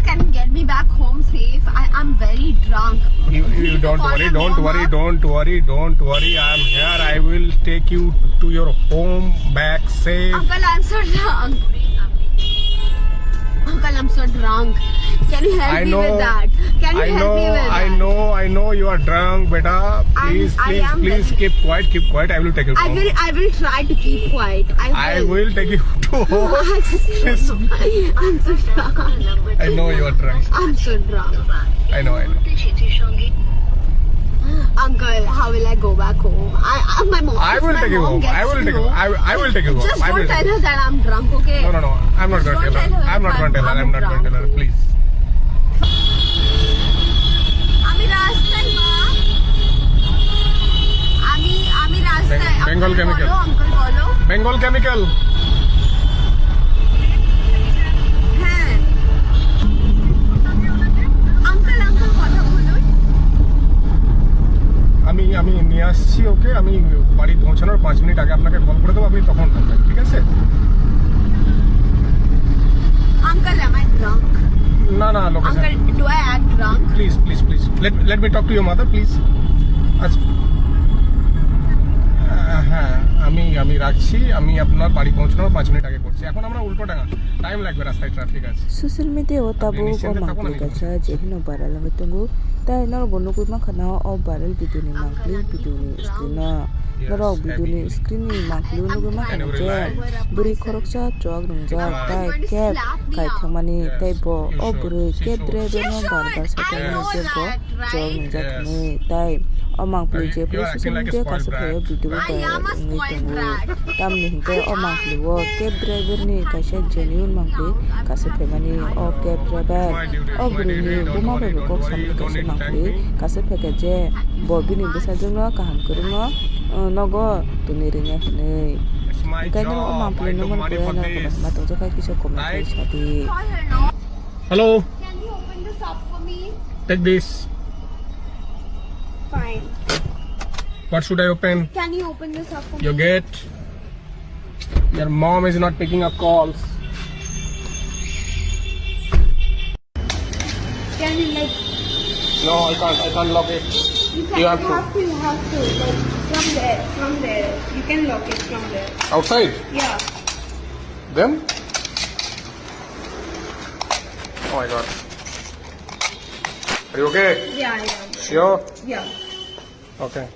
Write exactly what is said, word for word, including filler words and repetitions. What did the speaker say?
Can get me back home safe. I am very drunk. You, you don't worry, don't worry, don't worry, don't worry. I am here. I will take you to your home back safe. Uncle, I'm so drunk. Uncle, I'm so drunk. Can you help I me know, with that? Can you I help know, me with I that? know, I know you are drunk, beta. And please, I please, am please very keep quiet, keep quiet. I will take you I home. will, I will try to keep quiet. I I will. will take you to home. I'm so, Please. I'm so drunk. I know you are drunk. I'm so drunk. I know, I know. Uncle, how will I go back home? I, I my mom. I will my take you mom home. I gets will to take you. know. I, I will take you home. Just I will don't take tell you. her that I'm drunk, okay? No, no, no. I'm not Just going to don't tell her. tell her I'm not that going to tell her. I'm I'm not going to drunk. tell her. Please. আমি রাস্তায় মা। আমি, আমি রাস্তায়। Beng-, Bengal Uncle chemical. বলো, uncle বলো। Bengal chemical. হ্যাঁ। Uncle, uncle কথা বলুন। আমি, আমি নিয়ে আসছি ওকে। আমি বাড়ি পৌঁছানোর পাঁচ মিনিট আগে আপনাকে কল করে দেবো, আপনি তখন করবেন, ঠিক আছে? Uncle, am I drunk? না, না, location. Uncle, do I act drunk? Please, please, please. Let, let me talk to your mother, please. আচ্ছা। আহ, হ্যাঁ, আমি, আমি রাখছি। আমি আপনার বাড়ি পৌঁছানোর পাঁচ মিনিট আগে করছি। এখন আমরা উল্টো ডাঙা। টাইম লাগবে, রাস্তায় ট্রাফিক আছে। Social media o tabuk o mangpili kaisa je hino viral wngwi tongo. Tai norokbo nugwi mankha na o viral video ni mangpili video ni screen o. Norok video ni screen ni mangpili o nugwi mankha na je bwrwi khoroksa chok wngjak tai cab kai thangmani tai bo o bwrwi cab driver no bar bar sai tongmani je bo chok wngjak hinwi tai o mangpili je police station je kaisa phaio video viral wngwi tongo. Tamni hinkhe o mangpili o cab driver ni kaisa genuine mangpili kaisa phaimani o cab driver o bwrwini buma bai bo kok samani kaisa mangpili kaisa phaikha je bo bini bwsajwkno kaham kwrwngno, uh, nogo tongwi rwngya hinwi. Hinkhe nw o mangpili nw mani kwrwino kono hwnba tongjakha kisa comment khe sadi. Hello. Can you open the shop for me? Take this. Fine. What should I open? Can you open the shop for Your me? gate. Your mom is not picking up calls. Can you, like, No, I can't. I can't lock it. You can, You have you to. have to, you have to, like, from there, from there. You can lock it from there. Outside? Yeah. Then? Oh my God. Are you okay? Yeah, yeah. Sure? Yeah. Okay.